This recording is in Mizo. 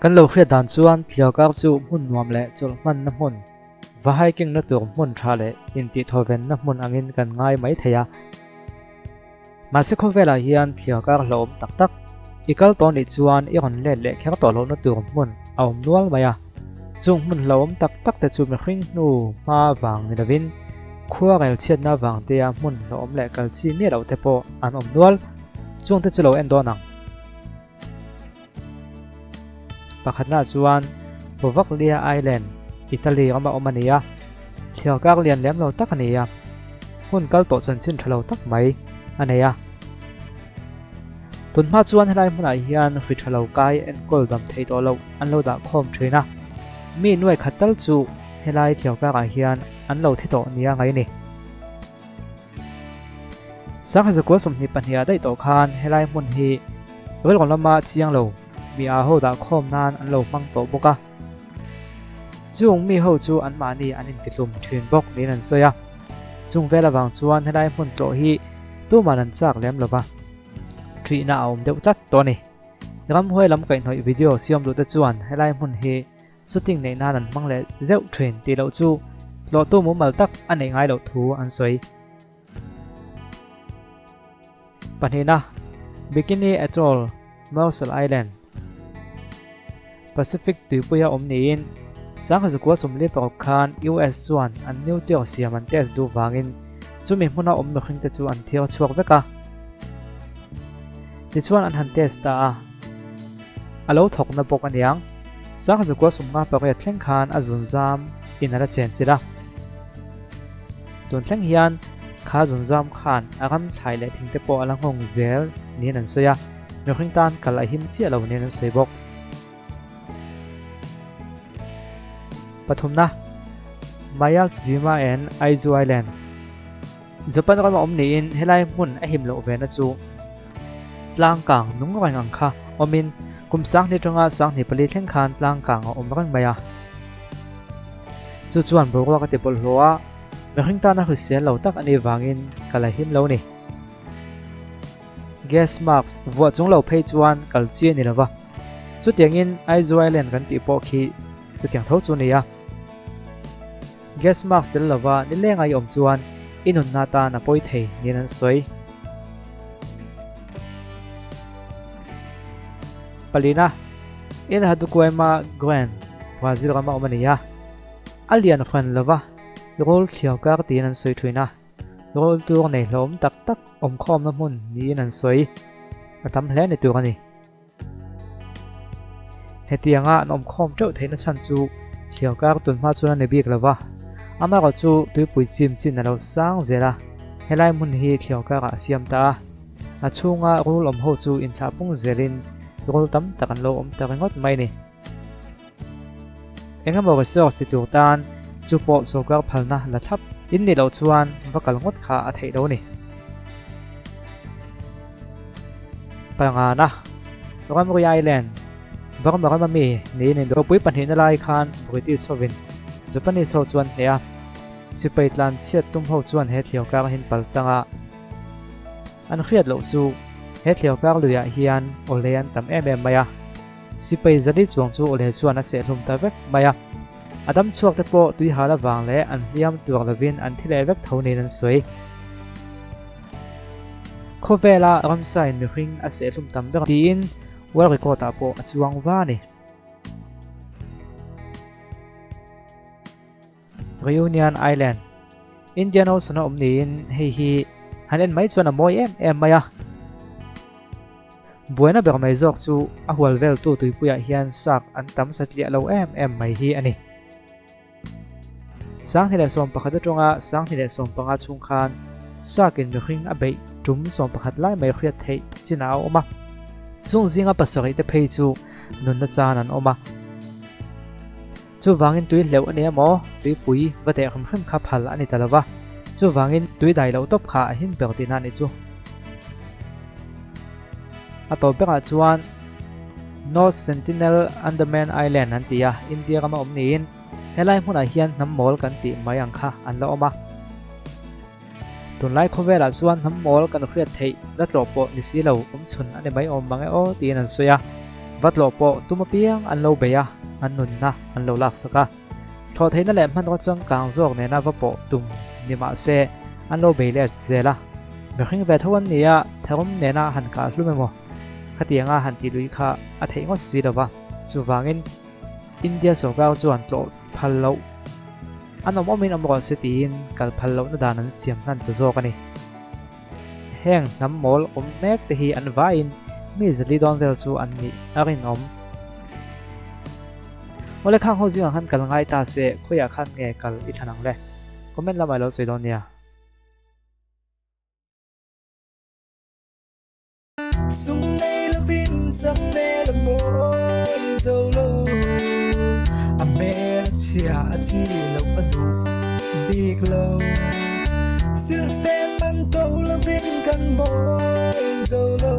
Kan lo hriat dan chuan thliarkar chu hmun nuam leh chawlh hmanna hmun, va hiking na tur hmun tha leh intihthawvenna hmun angin kan ngai mai thei a. Mahse khawvelah hian thliarkar hlauhawm tak tak i kal tawh nih chuan i rawn let leh kher tawh lohna tur hmun a awm nual mai a. Chung hmun hlauhawm tak tak te chu mihring hnu hma vang ni lovin khua rel chhiatna vang tea hmun hlauhawm leh kal chi miah loh te pawh an awm nual. Chung te chu lo en dawn ang. Pakhatnaah chuan Povaglia Island, Italy rama awm a ni a, thliarkar lian lem lo tak a ni a, hun kal tawh chanchin tha lo tak mai a nei a. Tunhma chuan helai hmunah hian hri tha lo kai enkawl dam thei tawh loh an lo dah khawm thin a, mi nuai khat tal chu helai thliarkarah hian an lo thi tawh nia ngaih a ni. Sangha zakua 22 ah daih tawh khan helai hmun hi Welcome lama chiang lo mi aa ho dah khawm nan an lo hmang tawh bawk a. Chung mi ho chu anmahni an intihlum thin bawk niin an sawi a. Chung vel avang chuan helai hmun tlawh hi tuman an chak lem lo va, thihna a awm deuh tlat tawh a ni. Ramhuai lam kaihhnawih video siam duhte chuan helai hmun hi Shooting neih nan an hmang leh zeuh thin tih loh chu tlawhtu mumal tak a neih ngai loh thu an sawi. Pahnihna, Bikini Atoll, Marshall Island, Pacific tuipuia awm niin 1946 khan US chuan an nuclear siam an test duh vangin chumi hmuna awm mihringte chu an thiar chhuak vek a. Tichuan an han test ta a. A lo thawkna bawk aniang. Sangzakua 58 thleng khan a zunzam in a la chen chilh a. Tun thleng hian kha zunzam khan a ram thlai leh thing te pawh a la nghawng zel niin an sawi a, mihring tan kal a him chiah lo niin an sawi bawk. Pathumna, Miyajima and Aizu Island. Japan rama awm niin helai hmun a him loh vena chu tlang kang nung reng ang kha awmin kum 2000 atanga 2004 thleng khan tlang kang a awm reng mai a. Chu chuan boruak a ti bawlhhlawh a, mihring tana hrisel lo tak a nih vangin kal a him lo ni. Gas mask vuah chung lo phei chuan kal chi a ni lova, chutiangin Aizu Island kan tih pawh khi chutiang tho chu a ni a. Gas mask tel lova nileng a i awm chuan i nunna tan a pawi thei niin an sawi. Palina, Ilha do Queima Grande, Brazil rama awm a ni a. A lian hran lova rawl thliau kar tiin an sawi thin a. Rawl tur nei hlauhawm tak tak awmkhawmna hmun niin an sawi. A tam hle ni tur a ni. Hetianga an awmkhawm teuh theihna chhan chu thliarkar tunhma chuan a ni bik lo va, amaherawh chu tuipui chim chin a lo sang zel a, helai hmun hi thliarkarah a siam ta a, a chhunga rul awm ho chu inthlah pung zelin rul tam tak an lo awm ta ringawt mai a ni. Engemaw resource ti tur tan chu pawh sawrkar phalna la thlap in nih loh chuan va kal ngawt kha a theih lo a ni. Pangana, Ramri Island, Burma rama mi niin indopui pahnihna lai khan British hovin Japanese ho chuan hneh a, sipai tlan chhiat tum ho chuan he thliar kar hin pal tang a an hriat loh chu he thliar kar luiah hian awle an tam em em mai a. Sipai zali chuang chu awle chuan a sehhlum ta vek mai a, a dam chhuak te pawh tui hal avang leh an hliam tuar lovin an thi leh vek tho niin an sawi. Khawvela ramsa in mihring a sehhlum tam ber tiin World Record ah pawh a chuang va a ni. Reunion Island, Indian Ocean a awm niin hei hi han en mai chuan a mawi em em mai a. Buaina ber mai zawk chu a hual veltu tuipuiah hian shark an tam satliah lo em em mai hi a ni. 2011 atanga 2015 chhung khan shark in mihring a beih tum 11 lai mai hriat theih chinah a awm a. Chung zinga pasarih te phei chu nunna chan an awm a. Chuvangin tui hleuh a ni emaw, tuipui va deh hrim hrim kha phal a ni ta lo va, chuvangin tui dai loh tawp kha a him ber tihna a nih chu. A tawp berah chuan North Sentinel Andaman Island an ti a, India rama awm niin helai hmunah hian hnam mawl kan tih mai ang kha an la awm a. Tunlai khawvelah chuan hnam mawl kan hriat theih la tlawh pawh ni si lo awm chhun a ni mai awm mang e aw tiin an sawi a. Va tlawh pawh tum apiang an lo bei a, an nunna an lo laksak a. Thlawhtheihna leh hmanraw changkang zawk nena va pawh tum ni mah se an lo bei let zel a. Mihring ve tho an ni a, tharum nena han kah hlum emaw khatianga han tih lui kha a theih ngawt si lo va. Chuvangin India sorkar chuan tlawh phal loh an awm awmin awm rawh se tiin kal phal lohna dan an siam hnan ta zawk a ni. Heng hnam mawl awm mek te hi an vaiin mi zali dawn vel chu an nih a rinawm. Awle khang ho zingah khan kal ngai ta se khawiah khan nge kal i thlan ang le? Comment lamah i lo sawi dawn nia. Sum nei lovin sak hmel a mawi zo lo, a hmel a chhia a chi loh a duh bik lo. Silhfen man to lovin kan mawi zo lo.